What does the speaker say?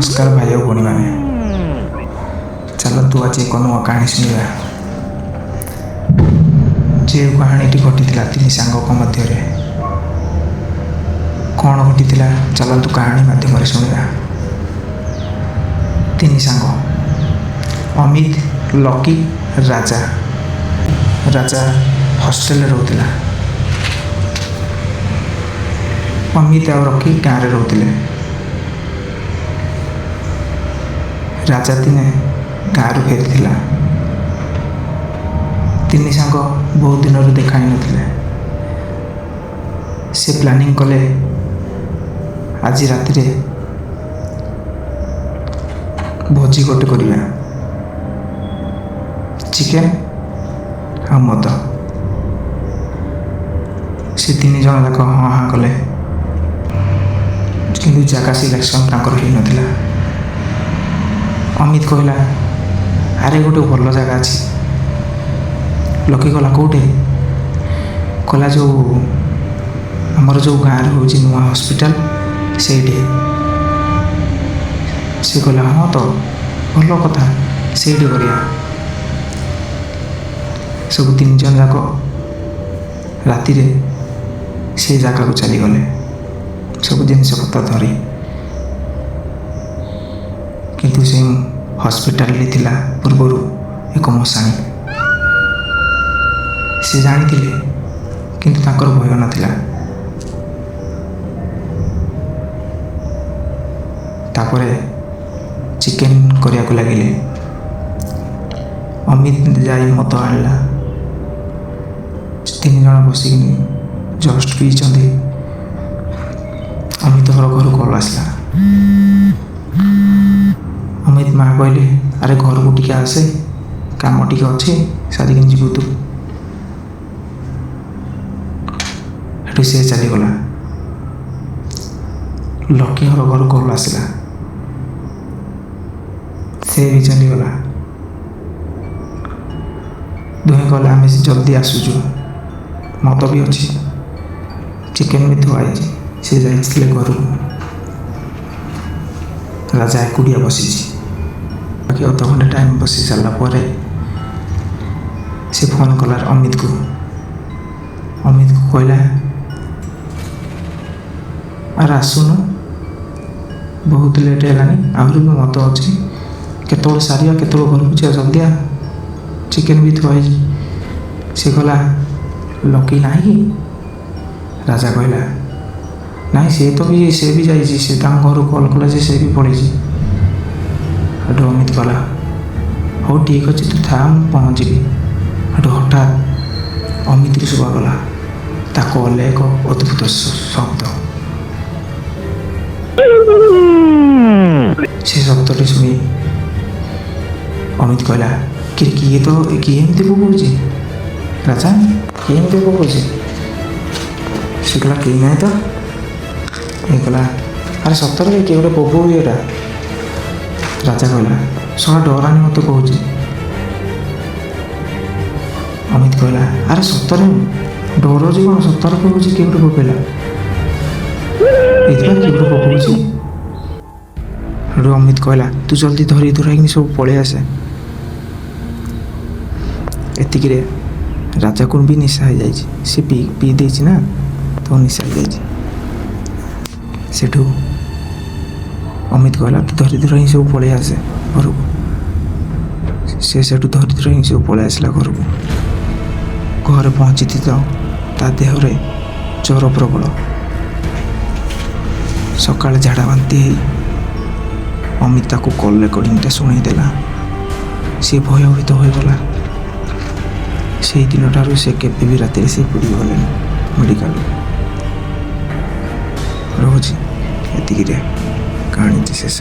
ନମସ୍କାର ଭାଇ ଓ ଭଉଣୀମାନେ, ଚାଲନ୍ତୁ ଆଜି ଏକ ନୂଆ କାହାଣୀ ଶୁଣିବା। ଯେଉଁ କାହାଣୀଟି ଘଟିଥିଲା ତିନି ସାଙ୍ଗଙ୍କ ମଧ୍ୟରେ। କ'ଣ ଘଟିଥିଲା, ଚାଲନ୍ତୁ କାହାଣୀ ମାଧ୍ୟମରେ ଶୁଣିବା। ତିନି ସାଙ୍ଗ ଅମିତ, ଲକି, ରାଜା। ରାଜା ହଷ୍ଟେଲରେ ରହୁଥିଲା। ଅମିତ ଆଉ ରକି ଗାଁରେ ରହୁଥିଲେ। ରାଜା ଦିନେ ଗାଁରୁ ଫେରିଥିଲା। ତିନି ସାଙ୍ଗ ବହୁତ ଦିନରୁ ଦେଖା ହେଇନଥିଲେ। ସେ ପ୍ଲାନିଂ କଲେ, ଆଜି ରାତିରେ ଭୋଜି ଗୋଟେ କରିବା, ଚିକେନ୍ ଆଉ ମଦ। ସେ ତିନି ଜଣ ଯାକ ହଁ ହାଁ କଲେ, କିନ୍ତୁ ଜାଗା ସିଲେକ୍ସନ୍ ତାଙ୍କର ହେଇନଥିଲା। ଅମିତ କହିଲା, ଆରେ ଗୋଟେ ଭଲ ଜାଗା ଅଛି। ଲକି କହିଲା, କେଉଁଠି? କହିଲା, ଯେଉଁ ଆମର ଯେଉଁ ଗାଁରେ ହେଉଛି ନୂଆ ହସ୍ପିଟାଲ, ସେଇଠି। ସେ କହିଲା, ହଁ ତ ଭଲ କଥା, ସେଇଠି କରିବା। ସବୁ ତିନି ଜଣ ଯାକ ରାତିରେ ସେ ଜାଗାକୁ ଚାଲିଗଲେ ସବୁ ଜିନିଷପତ୍ର ଧରି। କିନ୍ତୁ ସେ ହସ୍ପିଟାଲରେ ଥିଲା ପୂର୍ବରୁ ଏକ ମଶାଣି। ସେ ଜାଣିଥିଲେ, କିନ୍ତୁ ତାଙ୍କର ଭୟ ନଥିଲା। ତାପରେ ଚିକେନ୍ କରିବାକୁ ଲାଗିଲେ। ଅମିତ ଯାଇ ମଦ ଆଣିଲା। ତିନି ଜଣ ବସିକିନି ଜଷ୍ଟ ପିଇଛନ୍ତି, ଅମିତ ଘର ଘରୁ କଲ୍ ଆସିଲା। ଅମିତ ମା କହିଲେ, ଆରେ ଘରକୁ ଟିକେ ଆସେ, କାମ ଟିକେ ଅଛି, ସାରିକିନି ଯିବୁ ତୁ। ସେଠୁ ସେ ଚାଲିଗଲା। ଲକି ଘର ଘରୁ କଲ୍ ଆସିଲା, ସେ ବି ଚାଲିଗଲା। ଦୁହେଁ କହିଲେ, ଆମେ ଜଲ୍ଦି ଆସୁଛୁ, ମଦ ବି ଅଛି, ଚିକେନ୍ ବି ଥୁଆ ହେଇଛି। ସେ ଯାଇଥିଲେ ଘରକୁ। ରାଜା ଏକୁଟିଆ ବସିଛି। ବାକି ଅଧଘଣ୍ଟା ଟାଇମ୍ ବସି ସାରିଲା ପରେ ସେ ଫୋନ୍ କଲା ଅମିତକୁ। ଅମିତକୁ କହିଲା, ଆରେ ଆସୁନୁ, ବହୁତ ଲେଟ୍ ହେଲାଣି, ଆହୁରି ବି ମଦ ଅଛି, କେତେବେଳେ ସାରିବା, କେତେବେଳେ ଘରକୁ ଯିବା, ଜଲ୍ଦି ଆ, ଚିକେନ୍ ବି ଥୁଆ ହେଇଛି। ସେ କହିଲା, ଲକି ନାହିଁ କି? ରାଜା କହିଲା, ନାଇଁ, ସେ ତ ବି ସେ ବି ଯାଇଛି। ସେ ତାଙ୍କ ଘରକୁ କଲ୍ କଲା ଯେ ସେ ବି ପଳେଇଛି। ସେଠୁ ଅମିତ କହିଲା, ହଉ ଠିକ୍ ଅଛି, ତୁ ଥା, ମୁଁ ପହଞ୍ଚିବି। ସେଠୁ ହଠାତ୍ ଅମିତକୁ ଶୁଭାଗଲା ତା କଲ୍ରେ ଏକ ଅଦ୍ଭୁତ ଶବ୍ଦ। ସେ ଶବ୍ଦଟି ଶୁଣି ଅମିତ କହିଲା, କି କିଏ ତ, କିଏ ଏମିତି ପକଉଛି? ରାଜା, କିଏ ଏମିତି ପକଉଛି? ସେ କହିଲା, କେହି ନାହିଁ ତ। ଇଏ କହିଲା, ଆରେ ସତରେ କିଏ ଗୋଟେ ପକଉଛି ଏଇଟା। ରାଜା କହିଲା, ଶଳା ଡରାନି ମୋତେ କହୁଛି। ଅମିତ କହିଲା, ଆରେ ସତରେ ଡରଉଛି କ'ଣ, ସତରେ କହୁଛି, କିଏ ଗୋଟେ ପକେଇଲା। ଏଇଥିପାଇଁ କିଏ ଗୋଟେ ପକଉଛି। ସେଠୁ ଅମିତ କହିଲା, ତୁ ଜଲ୍ଦି ଧରି ଧରାଇକିନି ସବୁ ପଳେଇ ଆସେ। ଏତିକିରେ ରାଜାକୁ ବି ନିଶା ହେଇଯାଇଛି। ସେ ପିଇ ପିଇ ଦେଇଛି ନା, ତ ନିଶା ହେଇଯାଇଛି। ସେଠୁ ଅମିତ କହିଲା, ତୁ ଧରି ଧରା ହିଁ ସବୁ ପଳେଇ ଆସେ ଘରକୁ। ସେ ସେଠୁ ଧରି ଧରା ହିଁ ସବୁ ପଳେଇ ଆସିଲା ଘରକୁ। ଘରେ ପହଞ୍ଚିଛି ତ ତା ଦେହରେ ଜ୍ୱର ପ୍ରବଳ। ସକାଳେ ଝାଡ଼ା ବାନ୍ତି ହେଇ ଅମିତ ତାକୁ କଲ୍ ରେକର୍ଡ଼ିଂଟା ଶୁଣେଇ ଦେଲା। ସେ ଭୟଭୀତ ହୋଇଗଲା। ସେଇ ଦିନଠାରୁ ସେ କେବେ ବି ରାତିରେ ସେ ଗଲେନି ମେଡ଼ିକାଲ। ରହୁଛି ଏତିକିରେ, କାହାଣୀଟି ଶେଷ।